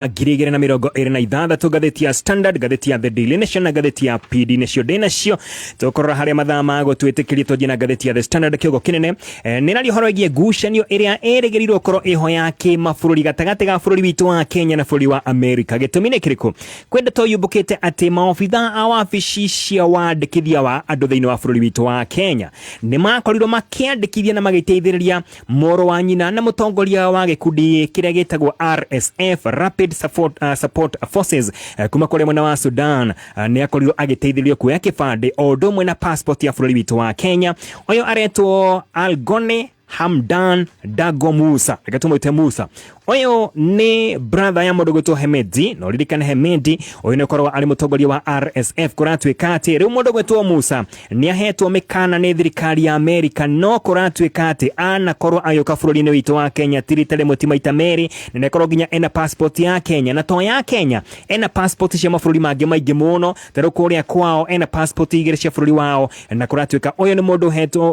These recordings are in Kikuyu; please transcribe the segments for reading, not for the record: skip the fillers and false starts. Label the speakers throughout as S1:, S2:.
S1: 2026. Ngathĩti ya Standard, ngathĩti ya The Daily Nation na ngathĩti ya PD nĩcio ndĩ nacio. Tũkũrora harĩa mathaa ma gũtwĩtĩkĩria twanjie na ngathĩti ya The Standard. Kĩongo kĩnene nĩ raria ũhoro wĩgiĩ ngucanio ĩrĩa ĩrĩgĩrĩirwo gũkorwo ĩho ya kĩmabũrũri gatagatĩ ga bũrũri witũ wa Kenya na bũrũri wa Amerika. Gĩtũmi nĩ kĩrĩkũ? Kwĩ ndeto yumbũkĩte atĩ maobitha a wabici cia wandĩkithia wa andũ thĩinĩ wa bũrũri witũ wa Kenya nĩ makorirwo makĩandĩkithia na magĩteithĩrĩria mũrũ wa nyina na mũtongoria wa gĩkundi kĩrĩa gĩtagwo RSF, Rapid Support Forces, kuma kũrĩa mwena wa Sudan. Nĩ akorirwo agĩteithĩrĩrio kuoya kĩbandĩ o ũndũ ũmwe na passport ya bũrũri witũ wa Kenya. Ũyũ aretwo Algone Hamdan Dago Musa, reke tũmwĩte Musa. Ũyũ nĩ brother ya mũndũ gwĩtwo Hemedi, na ũririkane Hemedi ũyũ nĩ ũkoragwo arĩ mũtongoria wa RSF. Kũratuĩka atĩ rĩu mũndũ gwĩtwo Musa nĩ ahetwo mĩkana nĩ thirikari ya Amerika, no kũratuĩka atĩ anakorwo agĩũka bũrũri-inĩ witũ wa Kenya ti rita rĩmwe, ti maita merĩ, na nĩakorwo nginya ena passport ya Kenya, na to ya Kenya, ena passport cia mabũrũri mangĩ maingĩ mũno. Ta rĩu kũrĩa kwao ena passport igĩrĩ cia bũrũri wao, na kũratuĩka ũyũ nĩ mũndũ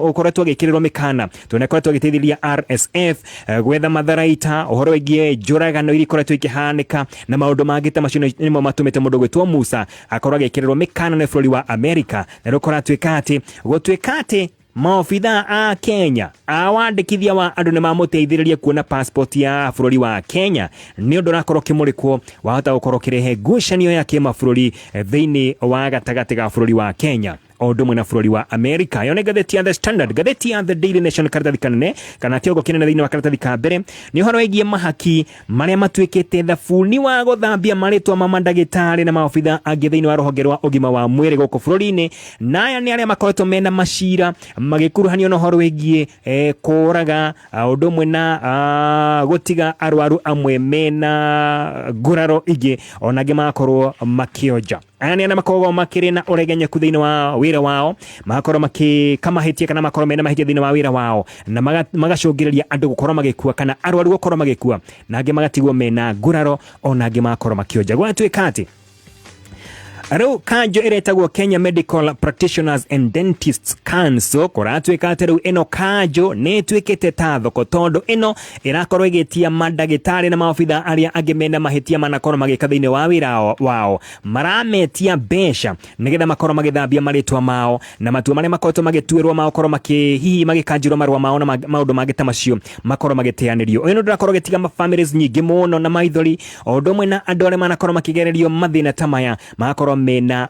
S1: ũkoretwo agĩkĩrĩrwo mĩkana tondũ nĩakoretwo agĩteithĩrĩria RSF gwetha matharaita, ũhoro wĩgiĩ njũragano iria ikoretwo ikĩhanĩka na maũndũ mangĩ ta macio nĩmo matũmĩte mũndũ gwĩtwo Musa akorwo agĩkĩrĩrwo mĩkana nĩ bũrũri wa Amerika. Na rĩu kũratuĩka atĩ gũtuĩka atĩ maobitha a Kenya a wandĩkithia wa andũ nĩ mamũteithĩrĩria kuona passport ya bũrũri wa Kenya nĩ ũndũ ũrakorwo ũkĩmũrĩkwo wahota gũkorwo ũkĩrehe ngucanio ya kĩmabũrũri thĩinĩ wa gatagatĩ ga bũrũri wa Kenya o ũndũ ũmwe na bũrũri wa Amerika. Ĩyo nĩ ngathĩti ya The Standard. Ngathĩti ya The Daily Nation, karatathi kanene kana kĩongo kĩnene thĩinĩ wa karatathi ka mbere nĩ ũhoro wĩgiĩ mahaki marĩa matuĩkĩte thabuni wa gũthambia marĩtwa ma mandagĩtarĩ na maobitha angĩ thĩinĩ wa rũhonge rwa ũgima wa mwĩrĩ gũkũ bũrũri-inĩ. Na aya nĩ arĩa makoretwo mena macira magĩkuruhanio na ũhoro wĩgiĩ kũraga, ũndũ ũmwe na gũtiga arwaru amwe mena nguraro ingĩ, ona angĩ magakorwo makĩonja. Aya nĩ arĩa makoragwo makĩrĩ na ũregenyeku thĩinĩ wa wĩra wao, magakorwo makĩka mahĩtia kana makorwo mena mahĩtia thĩinĩ wa wĩra wao na magacũngĩrĩria andũ gũkorwo magĩkua kana arwaru gũkorwo magĩkua, na angĩ magatigwo mena nguraro, ona angĩ magakorwo makĩonja. Gwatuĩka atĩ rĩu kanjo ĩretagwo Kenya Medical Practitioners and Dentists Council, kũratuĩka atĩ rĩu ĩno kanjo nĩ ĩtuĩkĩte ta thoko, tondũ ĩno ĩrakorwo ĩgĩtia mandagĩtarĩ na maobitha arĩa angĩ mena mahĩtia manakorwo magĩka thĩinĩ wa wĩra wao, marametia mbeca nĩgetha makorwo magĩthambia marĩtwa mao na matua marĩa makoretwo magĩtuĩrwo makorwo makĩ hihi magĩkanjĩrwo marũa mao na maũndũ mangĩ ta macio makorwo magĩteanĩrio. Ũyũ nĩ ũndũ ũrakorwo ũgĩtiga families nyingĩ mũno na maithori, o ũndũ ũmwe na andũ arĩa manakorwo makĩgererio mathĩna ta maya magakorwo mena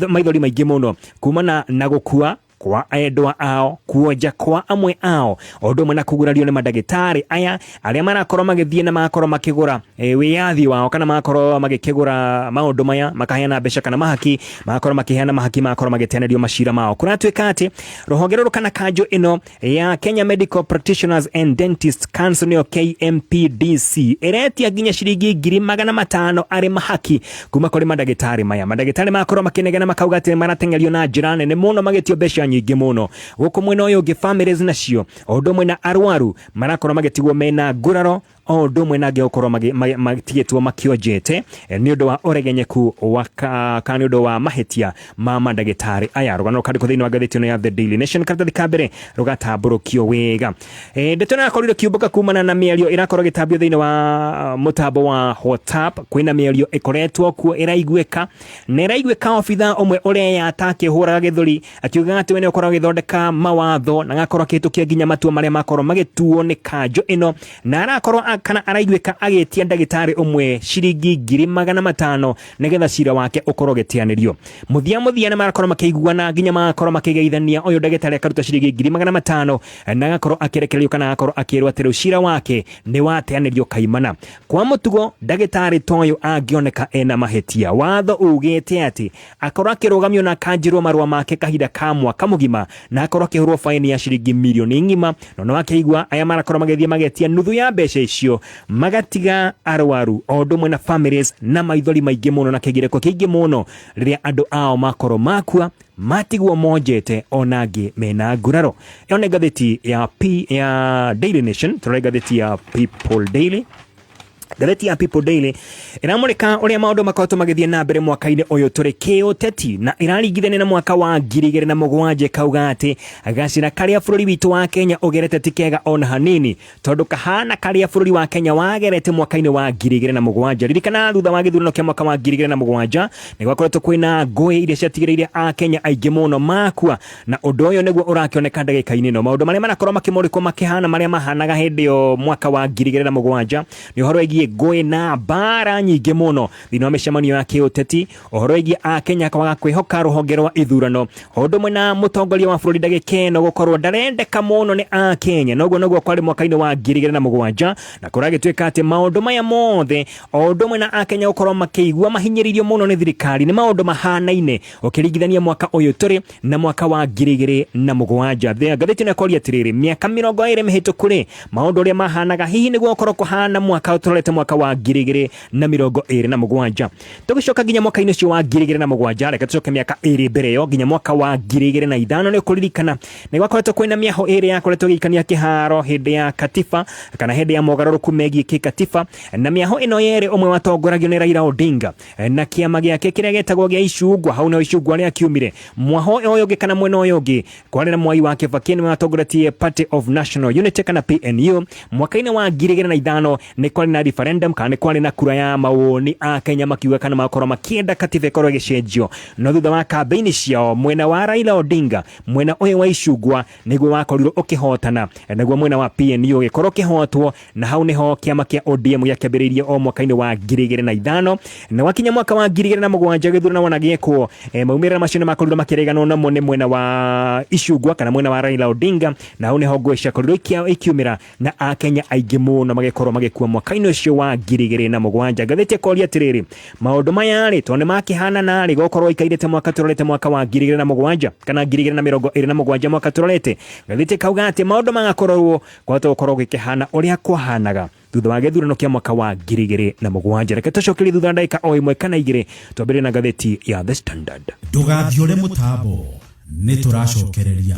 S1: maithori maingĩ mũno kumana na gũkua kwa endwa ao, kuonja kwa amwe ao, o ũndũ ũmwe na kũgurario nĩ mandagĩtarĩ aya arĩa marakorwo magĩthiĩ na magakorwo makĩgũra wĩyathi wao kana magakorwo magĩkĩgũra maũndũ maya, makaheana mbeca kana mahaki, magakorwo makĩheana mahaki, magakorwo magĩteanĩrio macira mao. Kũratuĩka atĩ rũhonge rũrũ kana kanjũ ĩno ya Kenya Medical Practitioners and Dentists Council, nĩyo KMPDC, ĩretia nginya ciringi 500,000 arĩ mahaki kuma kũrĩ mandagĩtarĩ maya. Mandagĩtarĩ magakorwo makĩnegena makauga atĩ marateng'erio na njĩra nene mũno, magĩtio mbeca nyingĩ mũno. Gũkũ mwena ũyũ ũngĩ families nacio o ũndũ ũmwe na arwaru marakorwo magĩtigwo mena nguraro, o ũndũ ũmwe na angĩ gũkorwo matigĩtwo makĩonjete nĩ ũndũ wa ũregenyeku wa kana nĩ ũndũ wa mahĩtia ma mandagĩtarĩ aya. Rũgano rũkandĩkwo thĩinĩ wa ngathĩti ĩno ya The Daily Nation, karatathi ka mbere rũgatambũrũkio wega. Ndeto ĩno ĩrakorirwo ĩkĩumbũka kumana na mĩario ĩrakorwo ĩgĩtambio thĩinĩ wa mũtambo wa WhatsApp. Kwĩna mĩario ĩkoretwo kuo ĩraiguĩka, na ĩraiguĩka obitha ũmwe ũreyata akĩhũraga gĩthũri akiugaga atĩ we nĩ ũkoragwo agĩthondeka mawatho na agakorwo akĩhĩtũkia nginya matua marĩa makorwo magĩtuo nĩ kanjũ ĩno, na arakorwo kana araiguĩka agĩtia ndagĩtarĩ ũmwe ciringi 500,000 nĩgetha cira wake ũkorwo ũgĩteanĩrio. Mũthia mũthia nĩ marakorwo makĩiguana nginya magakorwo makĩgeithania, ũyũ ndagĩtarĩ akaruta ciringi 500,000 na agakorwo akĩrekererio kana agakorwo akĩrwo atĩ rĩu cira wake nĩ wateanĩrio kaimana. Kwa mũtugo ndagĩtarĩ ta ũyũ angĩoneka ena mahĩtia, watho ugĩte atĩ akorwo akĩrũgamio na akanjĩrwo marũa make kahinda ka mwaka mũgima na akorwo akĩhũrwo faini ya ciringi mirioni ng'ima. No no akĩigua aya marakorwo magĩthiĩ magetia nuthu ya mbeca icio, magatiga arwaru o ũndũ ũmwe na families na maithori maingĩ mũno na kĩgirĩko kĩingĩ mũno rĩrĩa andũ ao makorwo makua, matigwo monjete, ona angĩ mena nguraro. Ĩyo nĩ ngathĩti ya P ya Daily Nation. Tũrore ngathĩti ya People Daily. Ngathĩti ya People Daily ĩramũrĩka ũrĩa maũndũ makoretwo magĩthiĩ na mbere mwaka-inĩ ũyũ tũrĩ kĩũteti, na ĩraringithania na mwaka wa 2007, ĩkauga atĩ gacĩra karĩa bũrũri witũ wa Kenya ũgerete ti kega ona hanini, tondũ kahana karĩa bũrũri wa Kenya wagerete mwaka-inĩ wa 2007. Ririkana thutha wa gĩthurano kĩa mwaka wa 2007 nĩ gwakoretwo kwĩna ngũĩ iria ciatigĩrĩire Akenya aingĩ mũno makua, na ũndũ ũyũ nĩguo ũrakĩoneka ndagĩka-inĩ ĩno. Maũndũ marĩa marakorwo makĩmũrĩkwo makĩhana marĩa mahanaga hĩndĩ ĩyo mwaka wa 2007 nĩ ũhoro wĩgiĩ ngũĩ na mbara nyingĩ mũno thĩinĩ wa mĩcemanio ya kĩũteti, ũhoro wĩgiĩ Akenya kwaga kwĩhoka rũhonge rwa ithurano, o ũndũ ũmwe na mũtongoria wa bũrũri ndagĩka ĩno gũkorwo ndarendeka mũno nĩ Akenya. Noguo noguo kwarĩ mwaka-inĩ wa 2007, na kũragĩtuĩka atĩ maũndũ maya mothe, o ũndũ ũmwe na Akenya gũkorwo makĩigua mahinyĩrĩirio mũno nĩ thirikari, nĩ maũndũ mahanaine ũkĩringithania mwaka ũyũ tũrĩ na mwaka wa 2007. Ngathĩti ĩno ĩkoria atĩrĩrĩ, mĩaka 20 mĩhĩtũku rĩ, maũndũ ũrĩa mahanaga hihi nĩguo gũkorwo kũhana mwaka tũrorete mwaka wa 2027? Tũgĩcoka nginya mwaka-inĩ ũcio wa 2007, reke tũcoke mĩaka 2 mbere ĩyo nginya mwaka wa 2005. Nĩ ũkũririkana nĩ gwakoretwo kwĩna mĩaho 2 yakoretwo ĩgĩikania kĩharo hĩndĩ ya katiba kana hĩndĩ ya mogarũrũku megiĩ kĩkatiba, na mĩaho ĩno yerĩ ũmwe watongoragio nĩ Raila Odinga na kĩama gĩake kĩrĩa gĩtagwo gĩa Icungwa. Hau nĩho Icungwa rĩakiumire. Mwaho ũyũ ũngĩ kana mwena ũyũ ũngĩ kwarĩ na Mwai wa Kibaki, nĩwe watongoretie Party of National Unity kana PNU. Mwaka-inĩ wa 2005 nĩ kwarĩ na referendum kana nĩ kwarĩ na kura ya mawoni a Kenya makiuga kana makorwo makĩenda katiba ĩkorwo ĩgĩcenjio, no thutha wa kambĩini ciao mwena wa Raila Odinga, mwena ũyũ wa Icungwa nĩguo wakorirwo ũkĩhotana, naguo mwena wa PNU ũgĩkorwo ũkĩhotwo, na hau nĩho kĩama kĩa ODM gĩakĩambĩrĩirie o mwaka-inĩ wa 2005. Na wakinya mwaka wa 2007 gĩthurano wona gĩekwo, maumĩrĩra macio nĩ makorirwo makĩreganwo namo nĩ mwena wa Icungwa kana mwena wa Raila Odinga, na hau nĩho ngũĩ ciakorirwo ikiumĩra na Akenya aingĩ mũno magĩkorwo magĩkua mwaka-inĩ ũcio wa 2007. Ngathĩti ĩkoria atĩrĩrĩ, maũndũ maya rĩ, tondũ nĩ makĩhana narĩ gũkorwo ikairĩte mwaka tũrorete mwaka wa 2007 kana 2027 mwaka tũrorete, ngathĩti ĩkauga atĩ maũndũ magakorwo kwahota gũkorwo gĩkĩhana ũrĩa kwahanaga thutha wa gĩthurano kĩa mwaka wa 2007. Reke tũcokerie thutha ndagĩka o 1 kana 2, twambĩrĩrie na ngathĩti ya The Standard.
S2: Ndũgathiũre mũtambo, nĩ tũracokereria.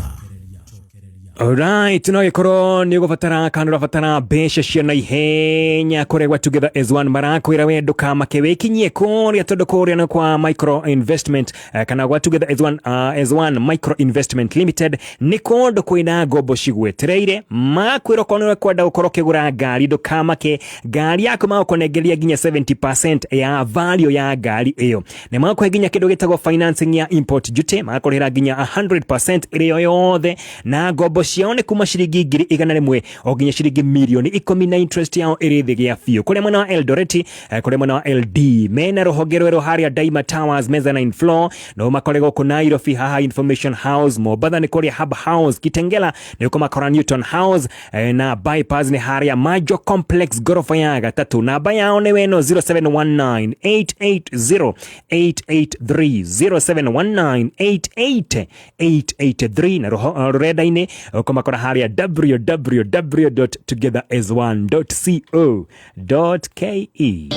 S1: Alright, no gĩkorwo nĩ ũgũbatara kana ũrabatara mbeca cia naihenya kũrĩa gwa Together as One marakwĩra we ndũkamake, wĩkinyie kũrĩa tondũ kũrĩa nĩ kwa micro investment, kana gwa Together as One, as One Micro Investment Limited nĩ kũndũ kwĩna ngombo cigwetereire. Makwĩra okorwo nĩ ũkwenda gũkorwo ũkĩgũra ngari, ndũkamake, ngari yaku magũkũnengeria nginya 70% ya value ya ngari ĩyo. Nĩ magũkũhe nginya kĩndũ gĩtagwo financing ya import duty, magakũrĩhĩra nginya 100% ĩrĩ yothe, na ngombo ciao nĩ kuma ciringi 100,000 o nginya ciringi mirioni 10, na interest yao ĩrĩ thĩ gĩa biũ. Kũrĩa mwena wa Eldoret, kũrĩa mwena wa LD mena rũhonge rwerũ harĩa Daima Towers mezzanine floor, no makore gũkũ Nairobi haha Information House, Mombatha nĩ kũrĩa Hub House, Kitengela nĩ ũkũmakora Newton House, na bypass nĩ harĩa Majo Complex gorofa ya gatatũ. Namba yao nĩ weno 0719 880 883, 0719 88 883, na rũrenda-inĩ ũkũmakora harĩa www.togetheras1.co.ke.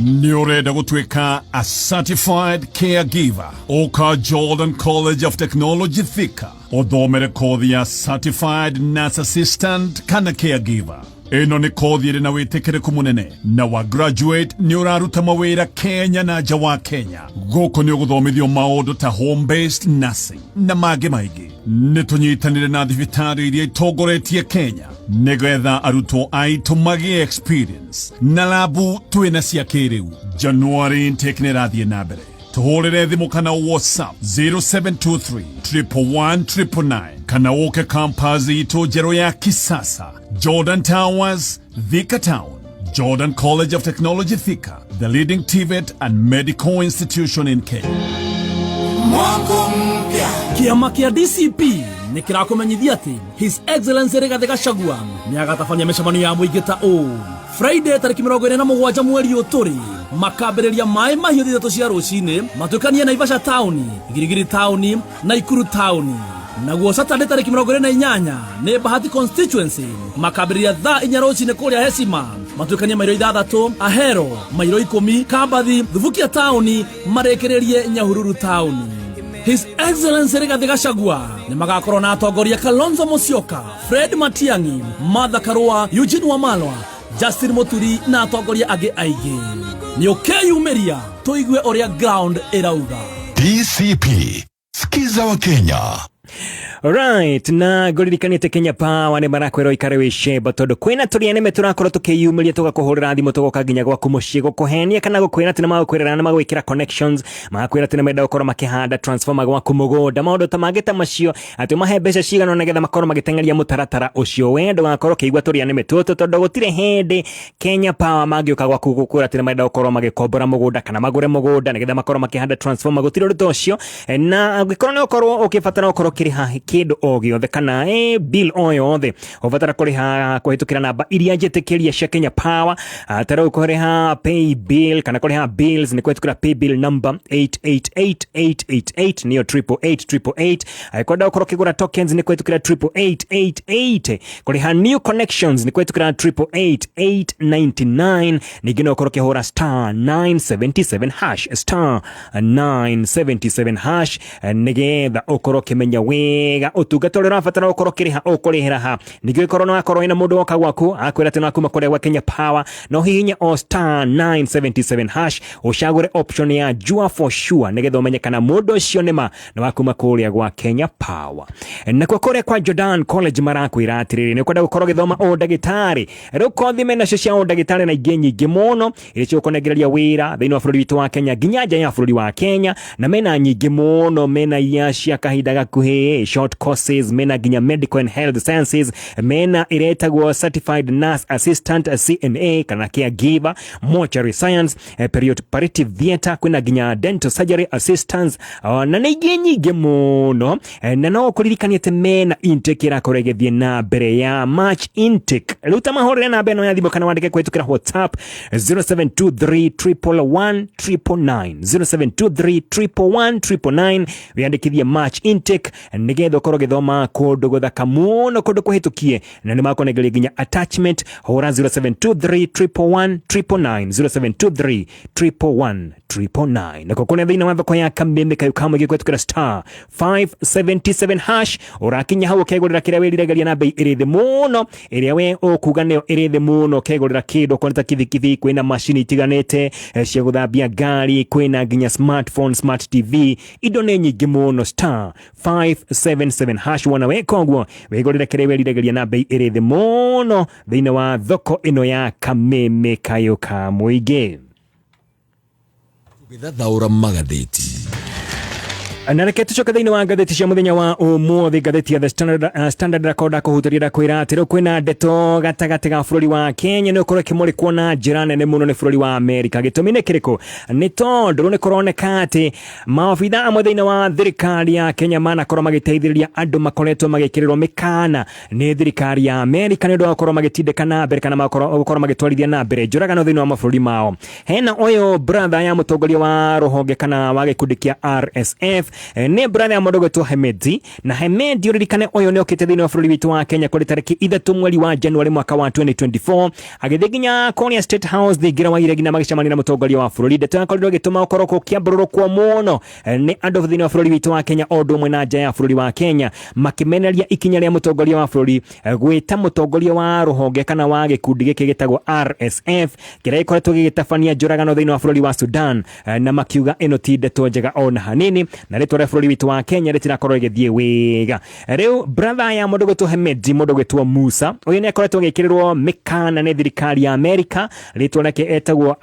S2: Nĩ ũrenda gũtuĩka a certified caregiver? Ũka Jordan College of Technology Thika ũthomere kothi ya certified nurse assistant kana caregiver. Ĩno nĩ kothi ĩrĩ na wĩtĩkĩrĩku mũnene, na wa graduate nĩ ũraruta mawĩra Kenya na nja wa Kenya. Gũkũ nĩ ũgũthomithio maũndũ ta home based nursing na mangĩ maingĩ. Nĩ tũnyitanĩre na thibitarĩ iria itongoretie Kenya nĩgetha arutwo aitũ magĩe experience, na labu twĩna cia kĩrĩu. January intake nĩ ĩrathiĩ na mbere. Tũhũrĩre thimũ kana WhatsApp 0723 111 999, kana ũke campus itũ njerũ ya kisasa, Jordan Towers, Thika Town. Jordan College of Technology Thika, the leading TVET and medical institution in Kenya.
S3: Mwaka mpya.
S4: Kĩama kĩa DCP nĩ kĩrakũmenyithia atĩ His Excellency Rigathĩ Gachagua nĩ agatabania mĩcemanio ya mũingĩ ta ũũ: Friday tarĩki 27 mweri ũyũ tũrĩ, makambĩrĩria maĩ mahiũ 3 cia rũcinĩ matuĩkanie Naivasha taũni, Girigiri taũni na Ikuru taũni. Naguo Saturday tarĩki 28 nĩ Bahati constituency, makambĩrĩria thaa 4 rũcinĩ kũrĩa Heshima, matuĩkanie mairo 6, Ahero mairo 10, Kambathi, Thubukia taũni, marĩkĩrĩrie Nyahururu taũni. His Excellency Rigathĩ Gachagua nĩ magakorwo na atongoria Kalonzo Musyoka, Fred Matiang'i, Martha Karua, Eugene Wamalwa Justin Muturi na atongoria angĩ aingĩ. Nĩ ũkeyumĩria tũigue ũrĩa ground ĩrauga.
S5: DCP. Skiza wa Kenya.
S1: Right, na ngũririkanĩte Kenya Power nĩ marakwĩra ũikare wĩ cemba tondũ kwĩna tũrĩa nĩme tũrakorwo tũkĩyumĩria tũgakũhũrĩra thimũ tũgoka nginya gwaku mũciĩ gũkũhenia kana gũkwĩra atĩ nĩ magũkwĩrĩra na magwĩkĩra connections, magakwĩra atĩ nĩ menda gũkorwo makĩhanda transformer gwaku mũgũnda, maũndũ ta mangĩ ta macio, atĩ ũmahe mbeca cigana nĩgetha makorwo magĩteng'eria mũtaratara ũcio. We ndũgakorwo ũkĩigua tũrĩa nĩme tũtũ tondũ gũtirĩ hĩndĩ Kenya Power mangĩũka gwaku gũkwĩra atĩ nĩ marenda gũkorwo magĩkombora mũgũnda kana magũre mũgũnda nĩgetha makorwo makĩhanda transformer, gũtirĩ ũndũ ta ũcio. Na angĩkorwo nĩ ũkorwo ũkĩbatara gũkorwo ũkĩrĩha kĩndũ o gĩothe kana bill o yothe ũbatara kũrĩha kũhĩtũkĩra namba iria njĩtĩkĩrie cia Kenya Power, ta rĩu kũrĩha pay bill kana kũrĩha bills nĩ kũhĩtũkĩra pay bill number 888888, nĩyo 88888. Angĩkorwo ũkorwo ũkĩgũra tokens nĩ kũhĩtũkĩra 88888. Kũrĩha new connections nĩ kũhĩtũkĩra 888899. Ningĩ no ũkorwo ũkĩhũra star 977 hash, star 977 hash, nĩgetha ũkorwo ũkĩmenya wega ũtungata ũrĩa ũrabatara ũkorwo ũkĩrĩha ũkũrĩhĩra ha. Ningĩ ũkorwo nĩ wakorwo wĩna mũndũ woka gwaku akwĩra atĩ no akuma kũrĩa gwa Kenya Power, no hihinye o star 977 hash ũcagũre option ya Jua for sure nĩgetha ũmenye kana mũndũ ũcio nĩma nĩ wakuma kũrĩa gwa Kenya Power. Nakuo kũrĩa kwa Jordan College marakwĩra atĩrĩrĩ, nĩ ũkwenda gũkorwo ũgĩthoma ũndagĩtarĩ, rĩu kothi menacio cia ũndagĩtarĩ na ingĩ nyingĩ mũno iria cigũkũnengereria wĩra thĩinĩ wa bũrũri witũ wa Kenya nginya nja ya bũrũri wa Kenya, na mena nyingĩ mũno, mena iria cia kahinda gakuhĩ, short courses, mena nginya medical and health sciences, mena ĩrĩa ĩtagwo certified nurse assistant CNA kana caregiver, mortuary science, perioperative theatre, kwĩna nginya dental surgery assistants, na nĩ ingĩ nyingĩ mũno. Na no kũririkania atĩ mena intake ĩrakorwo ĩgĩthiĩ na mbere ya March intake. Rĩu ta mahũrĩre namba ĩno ya thimũ kana wandĩke kũhĩtũkĩra WhatsApp 0723 111 999, 0723 111 999, wĩandĩkithie March intake nĩgetha ũkorwo ũgĩthoma kũndũ gũthaka mũno, kũndũ kũhĩtũkie, na nĩ makũnengeria nginya attachment. Hũra 0723 111 999, 0723 111 999. Nakuo kũrĩa thĩinĩ wa thoko ya Kameme kayu kamwe gĩkũhetũkĩra star 577 hash, ũrakinya hau ũkegũrĩra kĩrĩa wĩriragĩria na bei ĩrĩ thĩ mũno, ĩrĩa we ũkuga nĩyo ĩrĩ thĩ mũno. Ũkegũrĩra kĩndũ okorwo nĩ ta kibikibi, kwĩna macini itiganĩte cia gũthambia ngari, kwĩna nginya smartphone, smart TV, indo nĩ nyingĩ mũno. Star 577 hash, wona weka ũguo wĩgũrĩre kĩrĩa wĩriragĩria na bei ĩrĩ thĩ mũno thĩinĩ wa thoko ĩno ya Kameme kayũ ka mũingĩ.
S5: Tũgĩthathaũra magathĩti.
S1: Na reke tucoke thĩinĩ wa ngathĩti cia mũthenya wa ũmũthĩ. Ngathĩti ya The Standard, Standard rakonda kũhutĩria ndakwĩra atĩ rĩu kwĩna ndeto gatagatĩ ga bũrũri wa Kenya nĩ ũkorwo ĩkĩmũrĩkwo na njĩra nene mũno nĩ bũrũri wa Amerika. Gĩtũmi nĩ kĩrĩkũ? Nĩ tondũ rĩu nĩ kũroneka atĩ maobitha amwe thĩinĩ wa thirikari ya Kenya manakorwo magĩteithĩrĩria andũ makoretwo magĩkĩrĩrwo mĩkana nĩ thirikari ya Amerika nĩ ũndũ wa gũkorwo magĩtindĩka na mbere kana gũkorwo magĩtwarithia na mbere njũragano thĩinĩ wa mabũrũri mao. Hena ũyũ brother ya mũtongoria wa rũhonge kana wa gĩkundi kĩa RSF, nĩ brother ya mũndũ ũgwĩtwo Hemedi, na Hemedi ũririkane ũyũ nĩ okĩte thĩinĩ wa bũrũri witũ wa Kenya kũrĩ tarĩki 3 mweri wa January mwaka wa 2024, agĩthiĩ nginya kũrĩa State House thingira wa iregi na magĩcemania na mũtongoria wa bũrũri. Ndeto yakorirwo ĩgĩtũma gũkorwo gũkĩambũrũrũkwo mũno nĩ andũ thĩinĩ wa bũrũri witũ wa Kenya o ũndũ ũmwe na nja ya bũrũri wa Kenya, makĩmenereria ikinya rĩa mũtongoria wa bũrũri gwĩta mũtongoria wa rũhonge kana wa gĩkundi gĩkĩ gĩtagwo RSF kĩrĩa gĩkoretwo gĩgĩtabania njũragano thĩinĩ wa bũrũri wa Sudan, na makiuga ĩno ti ndeto njega ona hanini, na rĩtwa rĩa bũrũri witũ wa Kenya rĩtirakorwo rĩgĩthiĩ wega. Rĩu brother ya mũndũ gwĩtwo Hemedi, mũndũ gwĩtwo Musa, ũyũ nĩ akoretwo agĩkĩrĩrwo mĩkana nĩ thirikari ya Amerika. Rĩtwa rĩake etagwo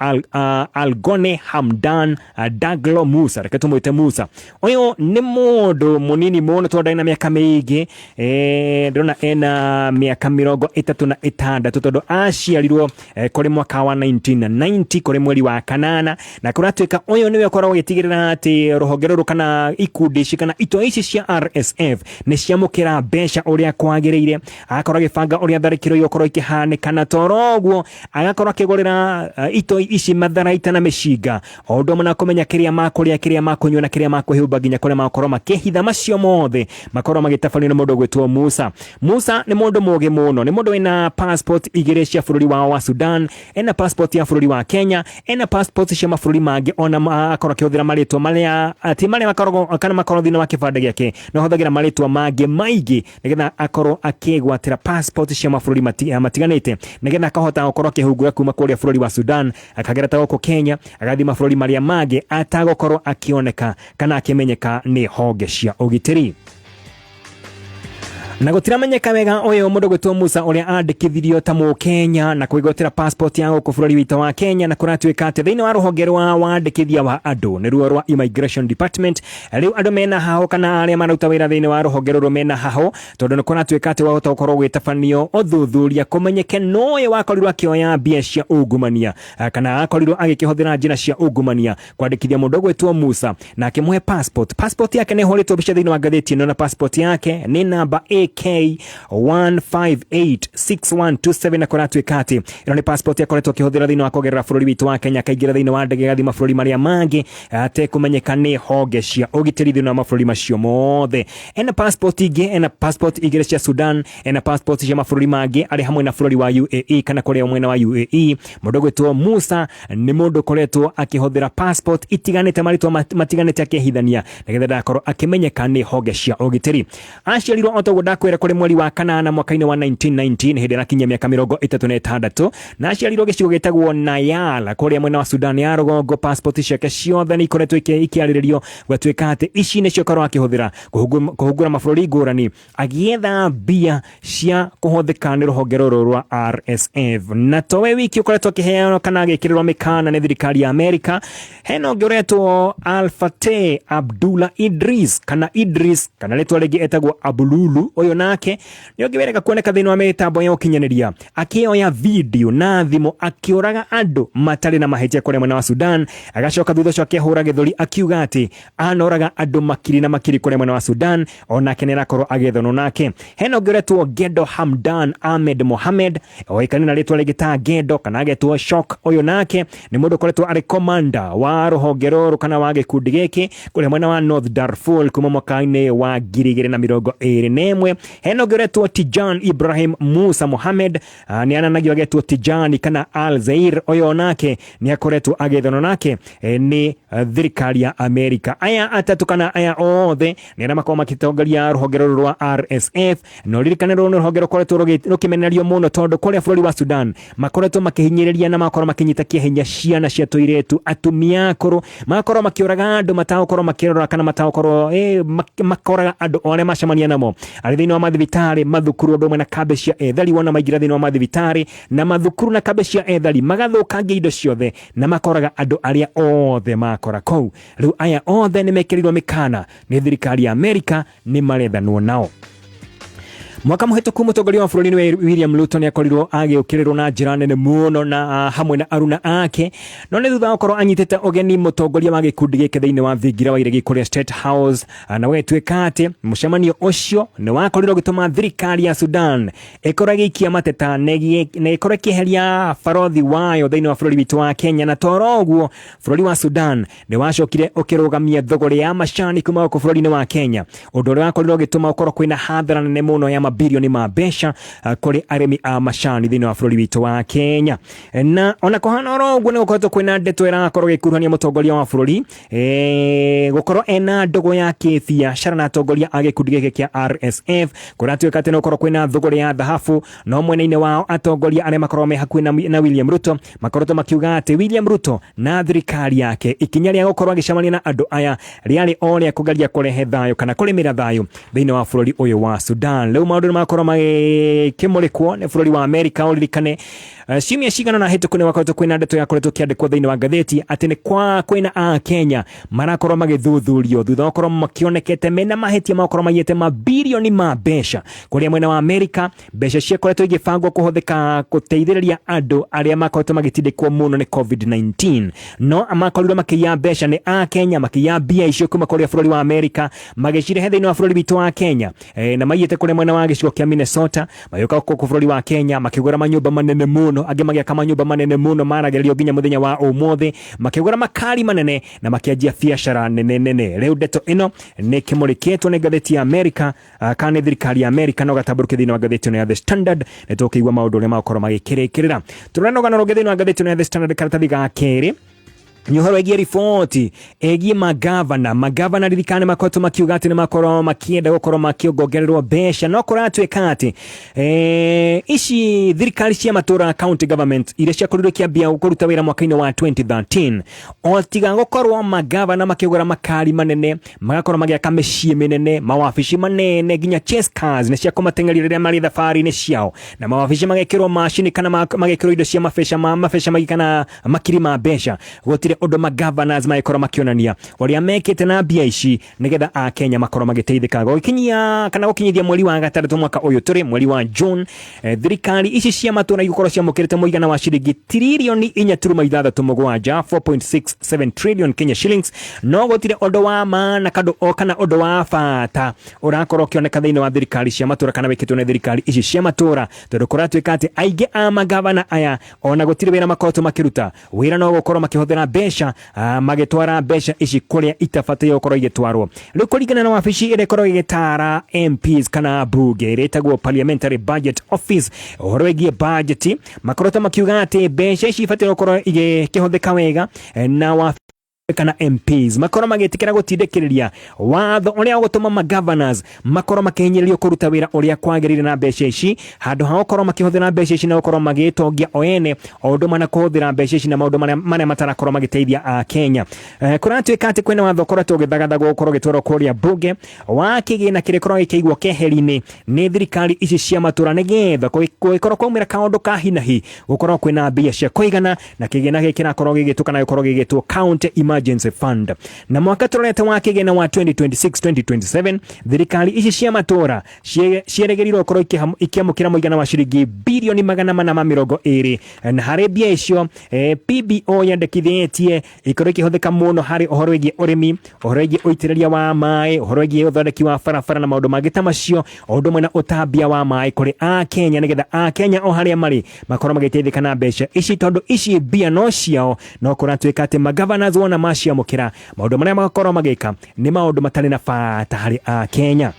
S1: Algone Hamdan Daglo Musa, reke tũmwĩte Musa. Ũyũ nĩ mũndũ mũnini mũno tondũ ndarĩ na mĩaka mĩingĩ, ndĩrona ena mĩaka 36 tondũ aciarirwo kũrĩ mwaka wa 1990 kũrĩ mweri wa kanana, na kũratuĩka ũyũ nĩwe ũkoragwo agĩtigĩrĩra atĩ rũhonge rũrũ kana ikundi ici kana itoi ici cia RSF nĩ ciamũkĩra mbeca ũrĩa kwagĩrĩire, agakorwo agĩbanga ũrĩa tharĩkĩro igũkorwo ikĩhanĩka, na toro ũguo agakorwo akĩgũrĩra itoi ici matharaita na mĩcinga, o ũndũ ũmwe na kũmenya kĩrĩa makũrĩa, kĩrĩa makũnyua na kĩrĩa makũhumba, nginya kũrĩa makorwo makĩhitha. Macio mothe makorwo magĩtabanio nĩ mũndũ ũgwĩtwo Musa. Musa nĩ mũndũ mũgĩ mũno, nĩ mũndũ wĩna passport igĩrĩ cia bũrũri wao wa Sudan, ena passport ya bũrũri wa Kenya, ena passport cia mabũrũri mangĩ, ona akorwo akĩhũthĩra marĩtwa marĩa ti marĩa makoragwo kana makorwo thĩinĩ wa kĩbandĩ gĩake, no ahũthagĩra marĩtwa mangĩ maingĩ nĩgetha akorwo akĩgwatĩra passport cia mabũrũri matiganĩte, nĩgetha akahota gũkorwo akĩhungura kuma kũrĩa bũrũri wa Sudan, akagera ta gũkũ Kenya, agathiĩ mabũrũri marĩa mangĩ atagũkorwo akĩoneka kana akĩmenyeka nĩ honge cia ũgitĩri. Na gũtiramenyeka wega ũyũ mũndũ gwĩtwo Musa ũrĩa andĩkithirio ta mũkenya na kwĩgwatĩra passport ya gũkũ bũrũri witũ wa Kenya, na kũratuĩka atĩ thĩinĩ wa rũhonge rwa wandĩkithia wa andũ, nĩruo rwa Immigration Department, rĩu andũ mena haho kana arĩa maruta wĩra thĩinĩ wa rũhonge rũrũ mena haho, tondũ nĩ kũratuĩka atĩ wahota gũkorwo gwĩtabanio ũthuthuria kũmenyeke nowe wakorirwo akĩoya mbia cia ungumania, kana akorirwo agĩkĩhũthĩra njĩra cia ungumania kwandĩkithia mũndũ ũgwĩtwo Musa na akĩmũhe passport. Passport yake nĩ ĩhũrĩtwo mbica thĩinĩ wa ngathĩti ĩno, na passport yake nĩ namba AK1586127, na kũratuĩka atĩ ĩno nĩ passport akoretwo akĩhũthĩra thĩinĩ wa kũgerera bũrũri witũ wa Kenya, akaingĩra thĩinĩ wa ndege agathiĩ mabũrũri marĩa mangĩ atekũmenyeka nĩ honge cia ũgitĩri thĩinĩ wa mabũrũri macio mothe. Ena passport ingĩ, ena passport igĩrĩ cia Sudan, ena passport cia mabũrũri mangĩ arĩ hamwe na bũrũri wa UAE kana kũrĩa mwena wa UAE. Mũndũ ũgwĩtwo Musa nĩ mũndũ ũkoretwo akĩhũthĩra passport itiganĩte, marĩtwa matiganĩte, akĩhithania nĩgetha ndakorwo akĩmenyeka nĩ honge cia ũgitĩri. Aciarirwo o toguo ndakwĩra kũrĩ mweri wa kanana mwaka-inĩ wa 1919, hĩndĩ arakinyia mĩaka 36, na aciarirwo gĩcigo gĩtagwo Nayala kũrĩa mwena wa Sudan ya rũgongo. Passport ciake ciothe nĩ ikoretwo ikĩarĩrĩrio gwatuĩka atĩ ici nĩcio akorwo akĩhũthĩra kũhungura mabũrũri ngũrani agĩetha mbia cia kũhũthĩka nĩ rũhonge rũrũ rwa RSF. Na towe wiki ũkoretwo akĩheanwo kana agĩkĩrĩrwo mĩkana nĩ thirikari ya Amerika, hena ũngĩ ũretwo Alfateh Abdullah Idris kana Idris kana rĩtwa rĩngĩ etagwo Abululu. Ũyũ nake nĩ ũngĩ werega kuoneka thĩinĩ wa mĩtambo ya ũkinyanĩria akĩoya video na thimũ akĩũraga andũ matarĩ na mahĩtia kũrĩa mwena wa Sudan, agacoka thutha ũcio akĩhũra gĩthũri akiuga atĩ anoraga andũ makiri na makiri kũrĩa mwena wa Sudan. Onake nĩ arakorwo agĩethanwo nake. Hena ũngĩ ũretwo Gedo Hamdan Ahmed Mohamed, oĩkaine na rĩtwa rĩngĩ ta Gedo kana agetwo Shock. Ũyũ nake nĩ mũndũ ũkoretwo arĩ commander wa rũhonge rũrũ kana wa gĩkundi gĩkĩ kũrĩa mwena wa North Darfur kuma mwaka-inĩ wa 2021. Hena ũngĩ ũretwo Tijan Ibrahim Musa Mohamed, nĩ ananagio agetwo Tijani kana Al Zair. Ũyũ nake nĩ akoretwo agĩethanwo nake nĩ thirikari ya Amerika. Aya atatũ kana aya othe nĩ arĩa makoragwo magĩtongoria rũhonge rũrũ rwa RSF. Na ũririkane rũrũ nĩ rũhonge rũkoretwo rũkĩmenererio mũno, tondũ kũrĩa bũrũri wa Sudan makoretwo makĩhinyĩrĩria na magakorwo makĩnyita kĩahinya ciana cia tũirĩtu, atumia akũrũ, magakorwo makĩũraga andũ matagũkorwo makĩrora kana matagũkorwo makoraga andũ o arĩa macemania namo arĩ thĩinĩ wa mathibitarĩ, mathukuru, ũndũ ũmwe na kambĩ cia ethari. Wona maingĩra thĩinĩ wa mathibitarĩ na mathukuru na kambĩ cia ethari, magathũkangia indo ciothe na makoraga andũ arĩa othe makora kũu. Rĩu aya othe nĩ mekĩrĩirwo mĩkana nĩ thirikari ya Amerika, nĩ marethanwo nao. Mwaka mũhĩtũku mũtongoria wa bũrũri nĩwe William Ruto nĩ akorirwo agĩũkĩrĩrwo na njĩra nene mũno na hamwe na aruna ake, no nĩ thutha wa gũkorwo anyitĩte ũgeni mũtongoria wa gĩkundi gĩkĩ thĩinĩ wa thingira wa iregi kũrĩa State House, na gwĩtuĩka atĩ mũcemanio ũcio nĩ wakorirwo ũgĩtũma thirikari ya Sudan ĩkorwo ĩgĩikia mateta na ĩkorwo ĩkĩeheria barothi wayo thĩinĩ wa bũrũri witũ wa Kenya. Na toro ũguo bũrũri wa Sudan nĩ wacokire ũkĩrũgamia thogora ya macani kuma gũkũ bũrũri-inĩ wa Kenya, ũndũ ũrĩa wakorirwo ũgĩtũma ũkorwo kwĩna hathara nene mũno ya mabirioni ma mbeca kũrĩ arĩmi a macani thĩinĩ wa bũrũri witũ wa Kenya. Na ona kũhana oro ũguo, nĩ gũkoretwo kwĩna ndeto ĩrakorwo ĩgĩkuruhania mũtongoria wa bũrũri gũkorwo ena ndũgũ ya kĩbiacara na atongoria a gĩkundi gĩkĩ kĩa RSF. Kũratuĩka atĩ no gũkorwo kwĩna thũgũrĩ ya thahabu, no mwena-inĩ wao atongoria arĩa makoragwo me hakuhĩ na William Ruto makoretwo makiuga atĩ William Ruto na thirikari yake ikinya rĩa gũkorwo agĩcemania na andũ aya rĩarĩ o rĩa kũgeria kũrehe thayũ kana kũrĩmĩra thayũ thĩinĩ wa bũrũri ũyũ wa Sudan. Rĩu maũndũ nĩ makorwo magĩkĩmũrĩkwo nĩ bũrũri wa Amerika. Ũririkane ciumia cigana na hĩtũku nĩ gwakoretwo kwĩna ndeto yakoretwo kĩandĩkwo thĩinĩ wa ngathĩti atĩ nĩ kwa kwĩna a Kenya marakorwo magĩthuthurio thutha wa gũkorwo makĩonekete mena mahĩtia ma gũkorwo maiyĩte mabirioni ma mbeca kũrĩa mwena wa Amerika, mbeca ciakoretwo igĩbangwo kũhũthĩka gũteithĩrĩria andũ arĩa makoretwo magĩtindĩkwo mũno nĩ COVID-19, no makorirwo makĩiya mbeca nĩ a Kenya, makĩiya mbia icio kuma kũrĩa bũrũri wa Amerika magĩcirehe thĩinĩ wa bũrũri witũ wa Kenya, na maiyĩte kũrĩa mwena wa gĩcigo kĩa Minnesota, magĩũka gũkũ bũrũri wa Kenya makĩgũra manyũmba manene mũno, angĩ magĩaka manyũmba manene mũno maragĩrĩrio nginya mũthenya wa ũmũthĩ, makĩgũra makari manene na makĩanjia biacara nene nene. Rĩu ndeto ĩno nĩ kĩmũrĩkĩtwo nĩ ngathĩti ya Amerika, kana nĩ thirikari ya Amerika, no gatambũrũke thĩinĩ wa ngathĩti ĩno ya The Standard nĩ tũkĩigua maũndũ ũrĩa magũkorwo magĩkĩrĩkĩrĩra. Tũrona rũgano rũngĩ thĩinĩ wa ngathĩti ĩno ya The Standard, karatathi ga kerĩ. Nĩ ũhoro wĩgiĩ riboti ĩgiĩ magavana. Magavana ririkana makoretwo makiuga atĩ nĩ makorwo makĩenda gũkorwo makĩongongererwo mbeca, no kũratuĩka atĩ ici thirikari cia matũra, county government, iria ciakorirwo ikĩambia kũruta wĩra mwaka-inĩ wa 2013, o tiga gũkorwo magavana makĩgũra makari manene, magakorwo magĩaka mĩciĩ mĩnene, mawabici manene, nginya chase cars nĩ cia kũmateng'eria rĩrĩa marĩ thabarĩ-inĩ ciao, na mawabici magekĩrwo macini kana magekĩrwo indo cia mabeca ma mabeca maingĩ kana makiri ma mbeca, gũtirĩ ũndũ magovernors magĩkorwo makĩonania ũrĩa mekĩte na mbia ici nĩgetha akenya makorwo magĩteithĩka. Gũgĩkinyia kana gũkinyithia mweri wa gatandatũ mwaka ũyũ tũrĩ, mweri wa June, thirikari ici cia matũra igũkorwo ciamũkĩrĩte mũigana wa ciringi tiririoni 4.67, 4.67 trillion Kenya shillings, no gũtirĩ ũndũ wa maana kandũ o kana ũndũ wa bata ũrakorwo ũkĩoneka thĩinĩ wa thirikari cia matũra kana wĩkĩtwo nĩ thirikari ici cia matũra, tondũ kũratuĩka atĩ aingĩ a magavana aya ona gũtirĩ wĩra makoretwo makĩruta. Wĩra no gũkorwo makĩhũthĩra mbeca, magĩtwara mbeca ici kũrĩa itabataire gũkorwo igĩtwarwo. Rĩu kũringana na wabici ĩrĩa ĩkoragwo ĩgĩtara MPs kana mbunge, ĩrĩa ĩtagwo Parliamentary Budget Office, ũhoro wĩgiĩ budget, makoretwo makiuga atĩ mbeca ici ibataire gũkorwo igĩkĩhũthĩka wega, na wabici kana MPs makorwo magĩtĩkĩra gũtindĩkĩrĩria watho ũrĩa ũgũtũma magovernors makorwo makĩhinyĩrĩrio kũruta wĩra ũrĩa kwagĩrĩire na mbeca ici, handũ ha gũkorwo makĩhũthĩra mbeca ici na gũkorwo magĩtongia o ene, o ũndũ ũmwe na kũhũthĩra mbeca ici na maũndũ marĩa matarakorwo magĩteithia a Kenya. Kũratuĩka atĩ kwĩna watho ũkoretwo ũgĩthagathagwo gũkorwo ũgĩtwarwo kũrĩa mbunge wa kĩgĩna kĩrĩa gĩkoragwo gĩkĩigwo keheri-inĩ nĩ thirikari ici cia matũra, nĩgetha gũgĩkorwo kwaumĩra kaũndũ ka hinahi gũkorwo kwĩna mbia cia kũigana, na kĩgĩna gĩkĩ kĩrakorwo gĩgĩtwo kana gĩkorwo gĩgĩtwo County Emergency Fund. Na mwaka tũrorete wa kĩgĩna wa 2026-2027, thirikari ici cia matũra ciĩrĩgĩrĩirwo gũkorwo ikĩamũkĩra mũigana wa ciringi birioni 420, na harĩ mbia icio, PBO yandĩkithĩtie ikorwo ikĩhũthĩka mũno harĩ ũhoro wĩgiĩ ũrĩmi, ũhoro wĩgiĩ ũitĩrĩria wa maĩ, ũhoro wĩgiĩ ũthondeki wa barabara na maũndũ mangĩ ta macio, o ũndũ ũmwe na ũtambia wa maĩ kũrĩ akenya, nĩgetha akenya o harĩa marĩ makorwo magĩteithĩka na mbeca ici, tondũ ici mbia no ciao. No kũratuĩka atĩ magovernors wona maciamũkĩra, maũndũ marĩa magakorwo magĩka nĩ maũndũ matarĩ na bata harĩ akenya.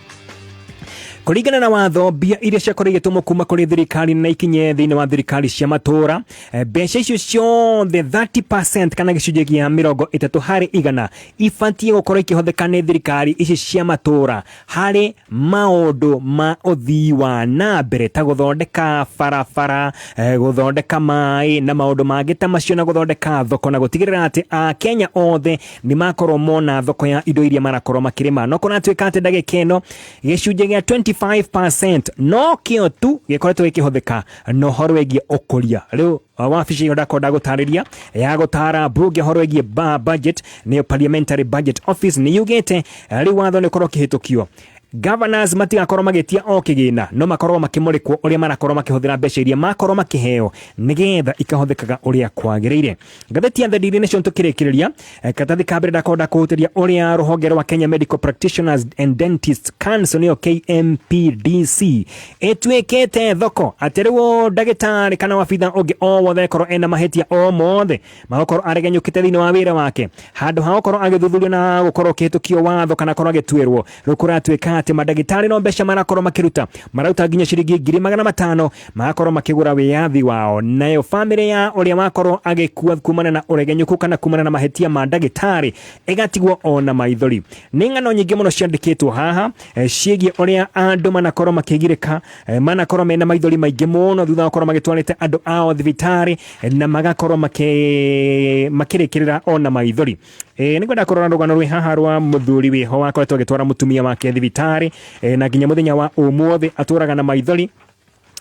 S1: Kũringana na watho, mbia iria ciakorwo igĩtũmwo kuma kũrĩ thirikari na ikinye thĩinĩ wa thirikari cia matũra, mbeca icio ciothe, 30% kana gĩcunjĩ kĩa 30%, ibatiĩ gũkorwo ikĩhũthĩka nĩ thirikari ici cia matũra harĩ maũndũ ma ũthii wa na mbere ta gũthondeka barabara, gũthondeka maĩ na maũndũ mangĩ ta macio, na gũthondeka thoko na gũtigĩrĩra atĩ akenya othe nĩ makorwo mona thoko ya indo iria marakorwo makĩrĩma. No kũratuĩka atĩ ndagĩka ĩno gĩcunjĩ gĩa 25% no kĩo tu gĩkoretwo gĩkĩhũthĩka na ũhoro wĩgiĩ ũkũria. Rĩu wabici ĩyo ndakorwo ndagũtarĩria ya gũtara mbunge ũhoro wĩgiĩ budget, nĩyo Parliamentary Budget Office, nĩ yugĩte rĩu watho nĩ ũkorwo ũkĩhĩtũkio, governors matigakorwo magĩtia o kĩgĩna, no makorwo makĩmũrĩkwo ũrĩa marakorwo makĩhũthĩra mbeca iria makorwo makĩheo, nĩgetha ikahũthĩkaga ũrĩa kwagĩrĩire. Ngathĩti ya The Daily Nation tũkĩrĩkĩrĩria, karatathi ka mbere ndakorwo ndakũhutĩria ũrĩa rũhonge rwa Kenya Medical Practitioners and Dentists Council, nĩyo KMPDC, ĩtuĩkĩte thoko, atĩ rĩu ndagĩtarĩ kana wabitha ũngĩ o wothe akorwo ena mahĩtia o mothe magakorwo aregenyũkĩte thĩinĩ wa wĩra wake, handũ ha gũkorwo agĩthuthurio na gũkorwo ũkĩhĩtũkio watho kana korwo agĩtuĩrwo, rĩu kũratuĩka atĩ mandagĩtarĩ no mbeca marakorwo makĩruta, marauta nginya ciringi 500,000 magakorwo makĩgũra wĩyathi wao, nayo bamĩrĩ ya ũrĩa wakorwo agĩkua kumana na ũregenyũku kana kumana na mahĩtia ma ndagĩtarĩ ĩgatigwo ona maithori. Nĩ ng'ano nyingĩ mũno ciandĩkĩtwo haha, ciĩgiĩ ũrĩa andũ manakorwo makĩgirĩka, manakorwo mena maithori maingĩ mũno thutha wa gũkorwo magĩtwarĩte andũ ao thibitarĩ, na magakorwo makĩrĩkĩrĩra ona maithori. Nĩngwenda kũrora rũgano rwĩ haha rwa mũthuri wĩho wakoretwo agĩtwara mũtumia wake thibitarĩ, na nginya mũthenya wa ũmũthĩ atũraga na maithori,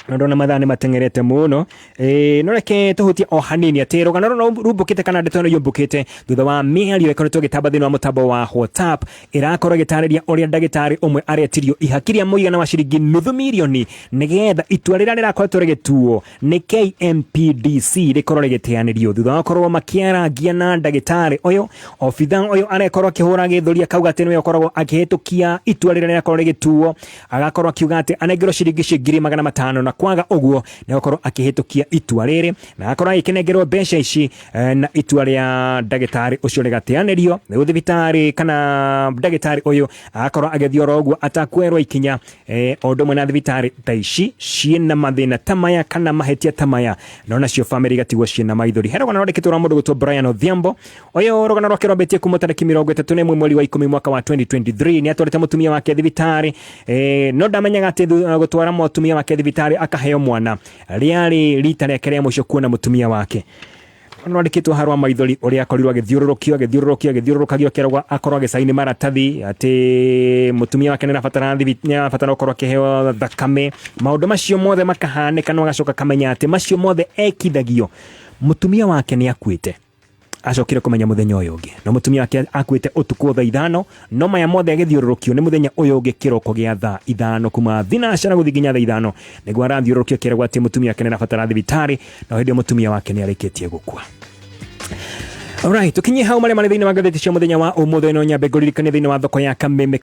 S1: na ndona mathaa nĩ mateng'erete mũno. No reke tũhutie o hanini atĩ rũgano rũrũ rumbũkĩte kana ndeto ĩno yũmbũkĩte thutha wa mĩario ĩkoretwo ĩgĩtamba thĩinĩ wa mũtambo wa WhatsApp, ĩrakorwo ĩgĩtarĩria ũrĩa ndagĩtarĩ ũmwe aretirio ihaki rĩa mũigana wa ciringi 500,000 nĩgetha itua rĩrĩa rĩrakoretwo rĩgĩtuo nĩ KMPDC rĩkorwo rĩgĩteanĩrio, thutha wa gũkorwo makĩarangia na ndagĩtarĩ ũyũ. Obitha ũyũ arekorwo akĩhũra gĩthũri akauga atĩ nĩwe ũkoragwo akĩhĩtũkia itua rĩrĩa rĩrakorwo rĩgĩtuo, agakorwo akiuga atĩ anengerwo ciringi icio 500,000 na Kwaga ũguo nĩ gũkorwo akĩhĩtũkia itua rĩrĩ na akorwo agĩkĩnengerwo mbeca ici, na itua rĩa ndagĩtarĩ ũcio rĩgateanĩrio. Rĩu thibitarĩ kana ndagĩtarĩ ũyũ agakorwo agĩthiĩ oro ũguo atakuoerwo ikinya, o ũndũ ũmwe na thibitarĩ ta ici ciĩna mathĩna ta maya kana mahĩtia ta maya, no nacio bamĩrĩ igatigwo ciĩna maithori. He rũgano rwandĩkĩtwo rwa mũndũ gwĩtwo Brian Odhiambo. Ũyũ rũgano rwake rwambĩtie kuma tarĩki 31 mweri wa 10 mwaka wa 2023. Nĩ atwarĩte mũtumia wake thibitarĩ, no ndamenyaga atĩ gũtwara mũtumia wake thibitarĩ akaheo mwana rĩarĩ rita rĩake rĩa mũico kuona mũtumia wake. Rwandĩkĩtwo harwa maithori ũrĩa akorirwo agĩthiũrũrũkio, agĩthiũrũrũkio, agĩthiũrũrũkagio, akĩragwo akorwo agĩcaini maratathi atĩ mũtumia wake nĩarabatara gũkorwo akĩheo thakame. Maũndũ macio mothe makahanĩka, no agacoka akamenya atĩ macio mothe ekithagio mũtumia wake nĩ akuĩte. Acokire kũmenya mũthenya ũyũ ũngĩ, no mũtumia wake akuĩte ũtukũ thaa 5, no maya mothe agĩthiũrũrũkio nĩ mũthenya ũyũ ũngĩ kĩroko gĩa thaa 5, kuma thinacara gũthiĩ nginya thaa 5 nĩguo arathiũrũrũkio akĩragwo atĩ mũtumia wake nĩarabatara thibitarĩ, no hĩndĩ ĩyo mũtumia wake nĩ arĩkĩtie gũkua. Alright, tukinyie hau marĩa marĩ thĩinĩ wa ngathĩti cia mũthenya wa ũmũthĩ. No nyambe ngũririkanie thĩinĩ wa thoko ya Kameme.